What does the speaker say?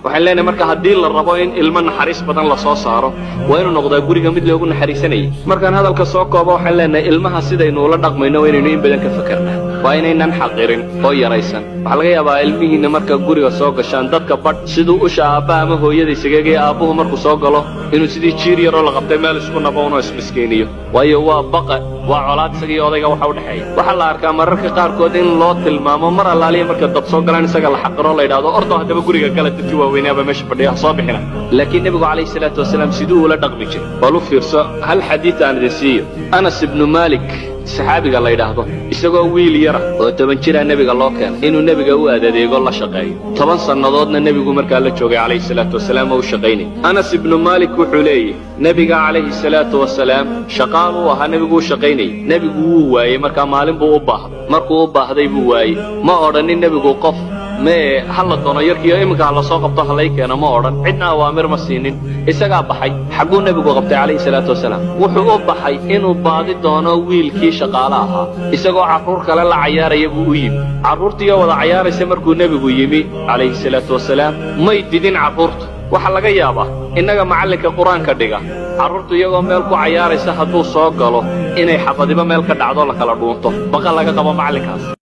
Waxaan leenahay marka haddii la rabo in ilmo naxariis badan la soo saaro, waa inuu noqdaa guriga mid loogu naxariisanayay. Markaan hadalka soo koobo, waxaan leenahay ilmaha sidaynu ula dhaqmayno waa inaynu in badan ka fakarnaa, waa inaynan xaqirin oo yaraysan. Waxaa laga yaabaa ilmihiinna marka guriga soo gashaan, dadka badh siduu usha aabba ama hooyada isagagaya, aabbuhu markuu soo galo inuu sidii jiir yaroo la qabtay meel isku nabo unoo ismiskiiniyo, waayo waa baqa, waa colaad isagaiyo odayga waxa u dhexeeya. Waxaa la arkaa mararka qaarkood in loo tilmaamo mar allaaliya marka dad soo galaan isaga la xaqiro, la yidhahdo ordo haddaba guriga gala, dadkii waaweynaaba meesha fadhiya ha soo bixina. Laakiin nebigu calayhi salaatu wasalaam siduu ula dhaqmi jiray? Bal u fiirso, hal xadiid aan idin siiyo. Anas ibnu Maalik saxaabiga la yidhaahdo, isagoo wiil yara oo 10 jiraa nebiga loo keenay inuu nebiga u adadeego, la shaqeeyo. 10 sannadoodna nebigu markaa la joogay calayhi salaatu wasalaam oo u shaqaynay. Anas ibnu Maalik wuxuu leeyahy nebiga calayhi salaatu wasalaam shaqaal uu ahaa, nebigu u shaqaynayay. Nebigu wuu waayey markaa, maalin buu u baahday. Markuu u baahday buu waayey. Ma odhanin nebigu qof mee ha la doono yarkiiyo iminka ha la soo qabto ha lay keeno, ma odhan, cidna awaamir ma siinin, isagaa baxay. Xagguu nebigu qabtay calayhi salaatu wasalaam? Wuxuu u baxay inuu baadi doono wiilkii shaqaale ahaa. Isagoo carruur kale la cayaaraya buu u yimi. Carruurtiioo wada cayaaraysa markuu nebigu yimi calayhi salaatu wasalaam, may didin carruurta. Waxaa laga yaabaa innaga macallinka qur-aanka dhiga, carruurtu iyagoo meel ku cayaaraysa hadduu soo galo inay xabadiba meel ka dhacdo, la kala dhuunto, baqa laga qabo macallinkaas.